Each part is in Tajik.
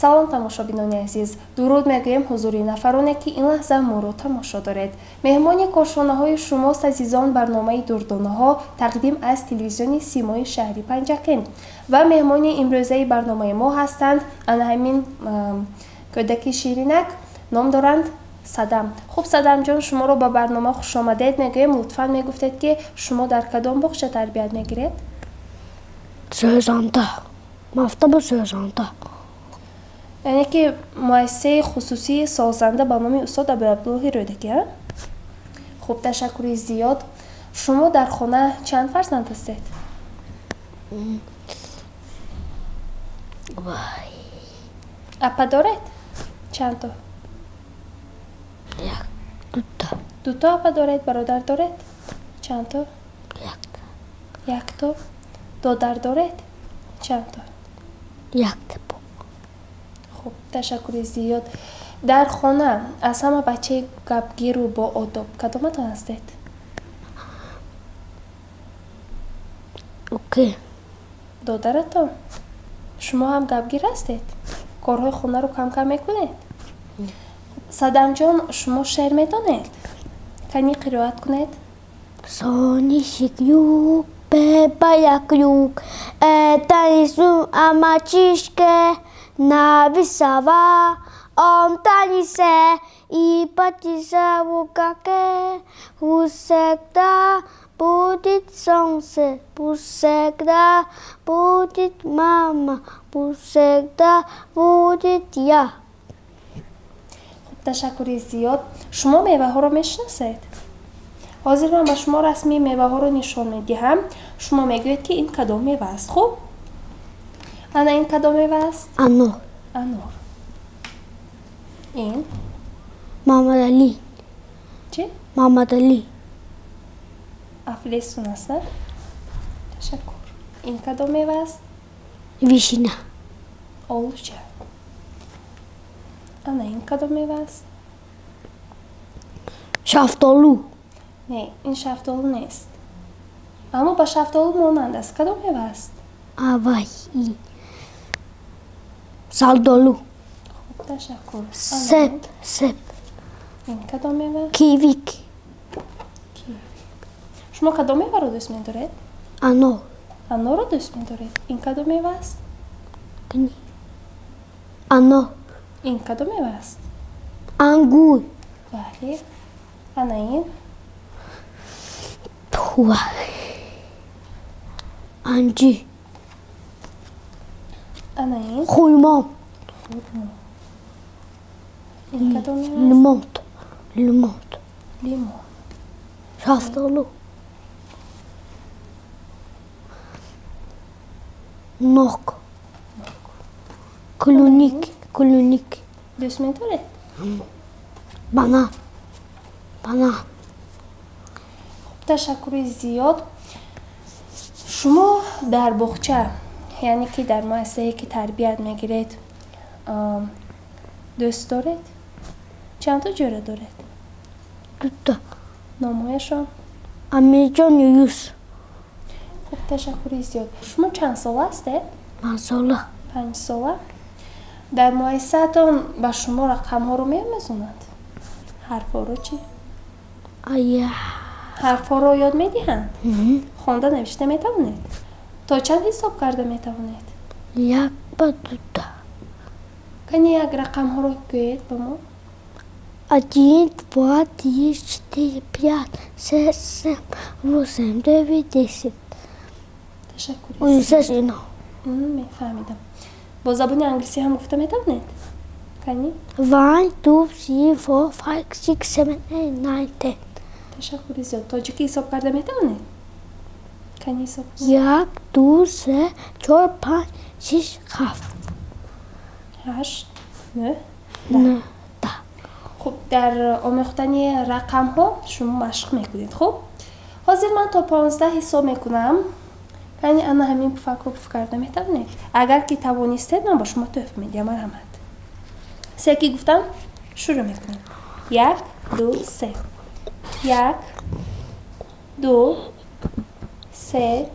Салом, тамошобинони азиз, дуруд мегӯем ҳузури нафароне, ки ин лаҳза моро тамошо доред. Меҳмони кошонаҳои шумост, азизон, барномаи Дурдонаҳо тақдим аз телевизиони Симои шаҳри Панҷакент. Ва меҳмони имрӯзаи барномаи мо ҳастанд ана ҳамин кӯдаки ширинак, ном доранд Садам. Хуб, Садамҷон, шуморо ба барнома хушомадед мегӯем. Лутфан мегуфтед, ки шумо дар кадом боғча тарбият мегиред? Сӯзанда, мактаби Сӯзанда. Яъне ки муассисаи хусусии Созанда ба номи устод Абуабдуллоҳи Рӯдакӣ, а? Хуб, ташаккури зиёд. Шумо дар хона чанд фарзанд ҳастед? Вай. Апа доред? Чандто? Як, дута. Дуто апа доред, бародар доред? Чандто? Якта. Якто. Додар доред? Чандто? Якта. Хуб, ташаккури зиёд. Дар хона аз ҳама бачаи гапгиру боодоб кадоматон ҳастед? Оке. Додаратон? Шумо ҳам гапгир ҳастед? Корҳои хонаро кам-кам мекунед? Садамҷон, шумо шеър медонед? Кани қироат кунед? Солнечный юг, бебая крюк, это не сон, а мальчишка нарисовал. Он танце и потисал как всегда будет солнце, всегда будет мама, всегда будет я. Хуб, ташаккури зиёд. Шумо меваҳоро мешиносед? Ҳозир ман ба шумо расми меваҳоро нишон медиҳам. Шумо мегӯед, ки ин кадом мева аст. Хуб, ана ин кадом мева аст? Анор. Анор. Ин? Мамадалӣ. Чӣ? Мамадалӣ. Афлесун аст, на? Ташаккур. Ин кадом мева аст? Вишина. Олуча. Ана ин кадом мева аст? Шафтолу. Не, ин шафтолу нест, аммо ба шафтолу монанд аст. Кадом мева аст? Авай, ин зардолу. Хуб, ташаккур. Себ, себ. Ин кадом мева? Кивик. Киви. Шумо кадом меваро дӯст медоред? Анор. Анорро дӯст медоред? Ин кадом мева аст? Анор. Ин кадом мева аст? Ангур. Бале. Ана ин? Вай, анҷир. Ана ин? Хурмо. Хурмо. Ин кадом мева аст? Лимон, лимон. Лимон. Шафтолу. Нок. Клубника, клубника. Дӯст медоред? Банан, банан. Хуб, ташаккури зиёд. Шумо дар боғча, яъне ки дар муассисае, ки тарбият мегиред, дӯст доред? Чандто ҷӯра доред? Дута. Номҳояшон? Амирҷон, Юнус. Хуб, ташаккури зиёд. Шумо чанд сола ҳастед? 5 сола. 5 сола. Дар муассисаатон ба шумо рақамҳоро меомӯзонанд? Ҳарфҳоро чӣ? Ая. Ҳарфҳоро ёд медиҳанд? Хонда навишта метавонед? То чанд ҳисоб карда метавонед? Як ба дута. Кани як рақамҳоро гӯед ба мо. Один, два, три, четыре, пять, шесть, семь, восемь, девять, 10. Ташаккури. Унсес ино. Мефаҳмидам. Бо забони англисӣ ҳам гуфта метавонед? Кани? One, two, three, four, five, six, seven, eight, nine, 10. Ташаккури зиёд. Тоҷикӣ ҳисоб карда метавонед? Кани ҳисоб кунед. Як, ду, се, чор, панҷ, шиш, ҳафт. Ҳашт, нӯҳ. Нӯҳ, 10. Хуб, дар омӯхтани рақамҳо шумо машқ мекунед. Хуб, ҳозир ман то 15 ҳисоб мекунам. Кани ана ҳамин пуфакро пуф карда метавонед? Агар ки тавонистед, ман ба шумо тӯҳфа медиҳам. Марҳамат. Се ки гуфтам, шурӯъ мекунем. Як, ду, се. Як, ду, се,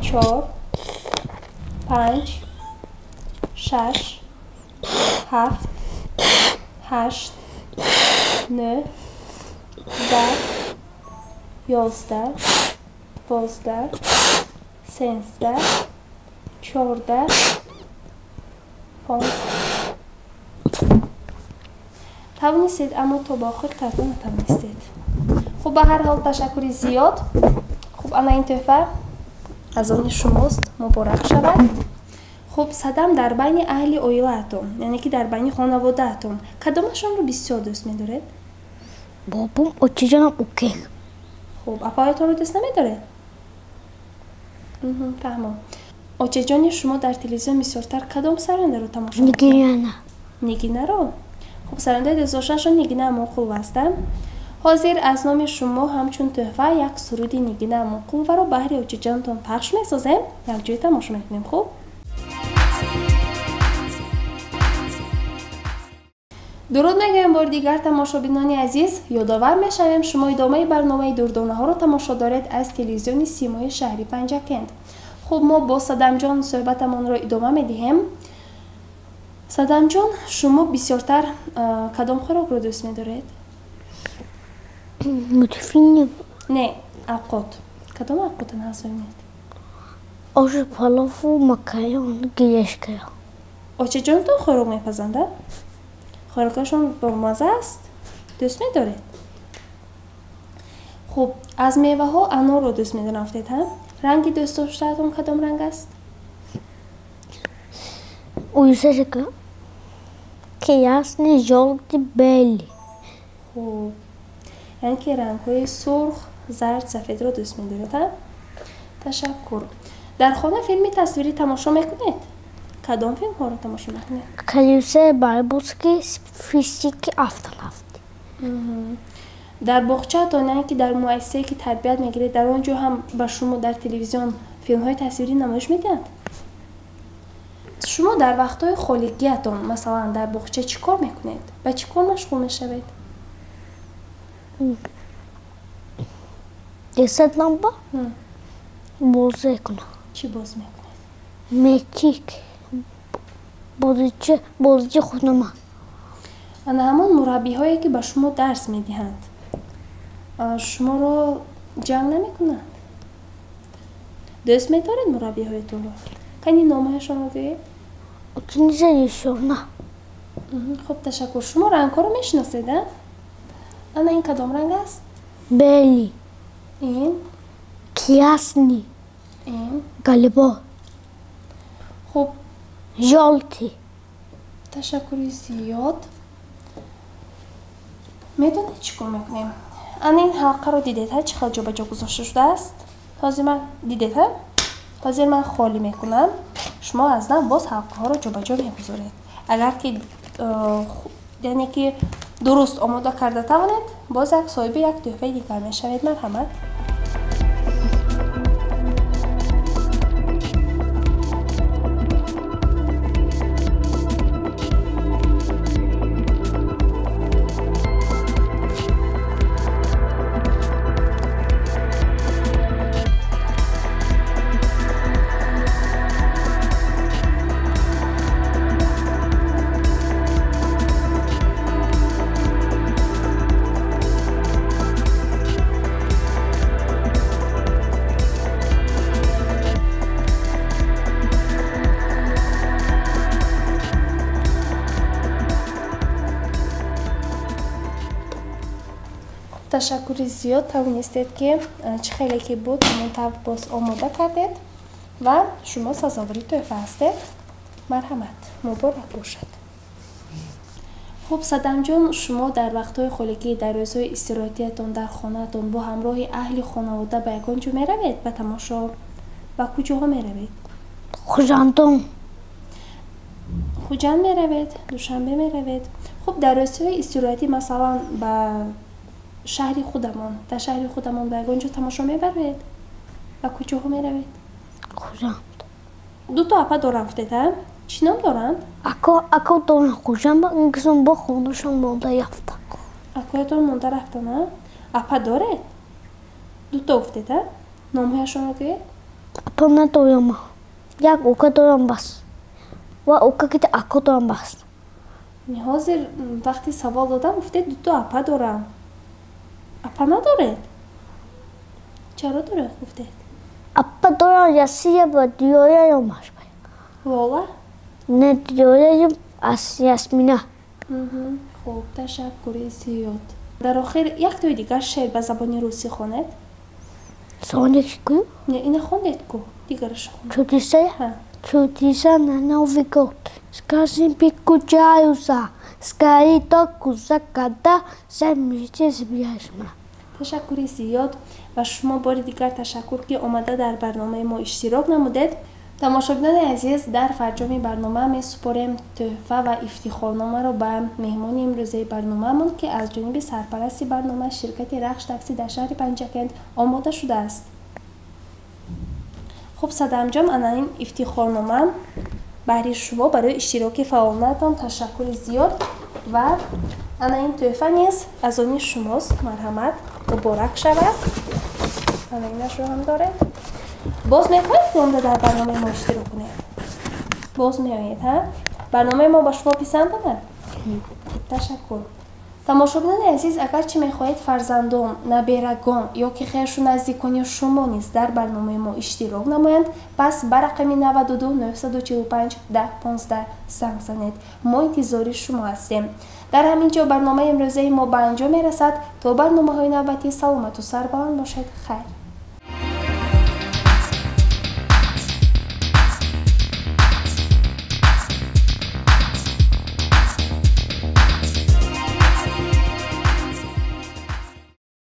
чор, панҷ, шаш. Ҳафт, ҳашт, нӯҳ, 10, 11, 12, 13, 14, 15. Тавонистед, аммо то ба охир карда натавонистед. Хуб, ба ҳар ҳол ташаккури зиёд. Хуб, ана ин тӯҳфа аз они шумост, муборак шавад. Хуб, Садам, дар байни аҳли оилаатон, яъне ки дар байни хонаводаатон, кадомашонро бисёр дӯст медоред? Бобом, очаҷонам, уке. Хуб, апаҳоятонро дӯст намедоред? Фаҳмом. Очаҷони шумо дар телевизион бисёртар кадом сарояндаро тамошо мекунад? Нигина. Нигинаро? Хуб, сарояндаи дӯстдоштаашон Нигина Амонқулова аст, а? Ҳозир аз номи шумо ҳамчун тӯҳфа як суруди Нигина Амонқуловаро баҳри очаҷонтон пахш месозем, якҷоя тамошо мекунем. Хуб, дуруд мегӯем бори дигар, тамошобинони азиз. Ёдовар мешавем, шумо идомаи барномаи дурдонаҳоро тамошо доред аз телевизиони Симои шаҳри Панҷакент. Хуб, мо бо Садамҷон суҳбатамонро идома медиҳем. Садамҷон, шумо бисёртар кадом хӯрокро дӯст медоред? Мультфильм. Не, авқот. Кадом авқота нағз мебинед? Оши палову макарон, гелешка. Очаҷонтон хӯрок мепазанд, а? Хӯрокашон бомазза аст? Дӯст медоред? Хуб, аз меваҳо анорро дӯст медорам гуфтед, ҳа? Ранги дӯстдоштаатон кадом ранг аст? Уюсашака. Красный, жёлтый, белый. Хуб, яъне ки рангҳои сурх, зард, сафедро дӯст медоред, ҳа? Ташаккур. Дар хона филми тасвирӣ тамошо мекунед? Кадом филмҳоро тамошо мекунед? Карусели, Барбоскины, Фиксики, Автонавты. Дар боғчаатон, яъне ки дар муассисае ки тарбият мегиред, дар он ҷо ҳам ба шумо дар телевизион филмҳои тасвирӣ намоиш медиҳанд? Шумо дар вақтҳои холигиятон, масалан, дар боғча чӣ кор мекунед? Ба чӣ кор машғул мешавед? Десад лампа бозӣ мекунам. Чӣ бозӣ мекунед? Мечик. Бозичи худама. Ана ҳамон мураббиҳое ки ба шумо дарс медиҳанд, шуморо ҷанг намекунанд? Дӯст медоред мураббиҳоятонро? Кани номҳояшонро гӯед? Ученица Ешона. Хуб, ташаккур. Шумо рангҳоро мешиносед, а? Ана ин кадом ранг аст? Белый. Ин? Красный. Ин? Голубой. Хуб. Жёлтый. Ташаккури зиёд. Медонед чӣ кор мекунем? Ана ин ҳалқаро дидед, ҳа? Чӣ хел ҷобаҷо гузошта шудааст? Ҳозир ман дидед, ҳа? Ҳозир ман холӣ мекунам. Шумо аз нав боз ҳалқаҳоро ҷобаҷо мегузоред. Агар ки яъне ки дуруст омода карда тавонед, боз як соҳиби як тӯҳфаи дигар мешавед. Марҳамат. Ташаккури зиёд, тавонистед ки чӣ хеле ки буд ҳамон тавр боз омода кардед ва шумо сазовори тӯҳфа ҳастед. Марҳамат, муборак бошад. Хуб, Садамҷон, шумо дар вақтҳои холигӣ, дар рӯзҳои истироҳатиятон дар хонаатон бо ҳамроҳи аҳли хонавода ба ягон ҷо меравед? Ба тамошо? Ба куҷоҳо меравед? Хуҷандон. Хуҷанд меравед? Душанбе меравед? Хуб, дар рӯзҳои истироҳатӣ, масалан, ба шаҳри худамон, дар шаҳри худамон ба ягон ҷо тамошо мебаред? Ба куҷоҳо меравед? Хуҷанд. Дуто апа дорам гуфтед, ҳа? Чӣ ном доранд? Ако дорам Хуҷанд, инкисон бо хонашон монда рафтан. Акоятон монда рафтан, ҳа? Апа доред? Дуто гуфтед, ҳа? Номҳояшонро гӯед? Апа надорам. Як ока дорам бас. Ва ока кита ако дорам бас. Ҳозир вақти савол додам, гуфтед, дуто апа дорам. Апа надоред? Чаро дурӯғ гуфтед? Апа дорам, Ясия ба диёраёмаш. Лола? Не, диёраём аз Ясмина. Хуб, ташаккури зиёд. Дар охир яктои дигар шеър ба забони русӣ хонед. Соник ку? Не, ина хондед ку, дигарашо хонед. Чудеса? Чудеса на Новый год. Сказки приключаются, скорей только когда все вместе собираемся. Ташаккури зиёд ва шумо бори дигар ташаккур, ки омада дар барномаи мо иштирок намудед. Тамошобинони азиз, дар фарҷоми барнома месупорем тӯҳфа ва ифтихорномаро ба меҳмони имрӯзаи барномаамон, ки аз ҷониби сарпарасти барнома, ширкати Рахш Таксӣ дар шаҳри Панҷакент омода шудааст. Хуб, Садамҷон, ана ин ифтихорнома баҳри шумо барои иштироки фаъолонатон, ташаккури зиёд. Ва ана ин тӯҳфа низ аз они шумост, марҳамат, муборак шавад. Ана инашро ҳам доред. Боз мехоҳед, ки омда дар барномаи мо иштирок кунед? Боз меоед? Ҳа, барномаи мо ба шумо писанд омад? Ташаккур. Тамошобинони азиз, агар чӣ мехоҳед фарзандон, наберагон ё ки хешу наздикони шумо низ дар барномаи мо иштирок намоянд, пас ба рақами 92 945 10 15 занг занед. Мо интизори шумо ҳастем. Дар ҳамин ҷо барномаи имрӯзаи мо ба анҷом мерасад. То барномаҳои навбатӣ саломату сарбаланд бошед. Хайр.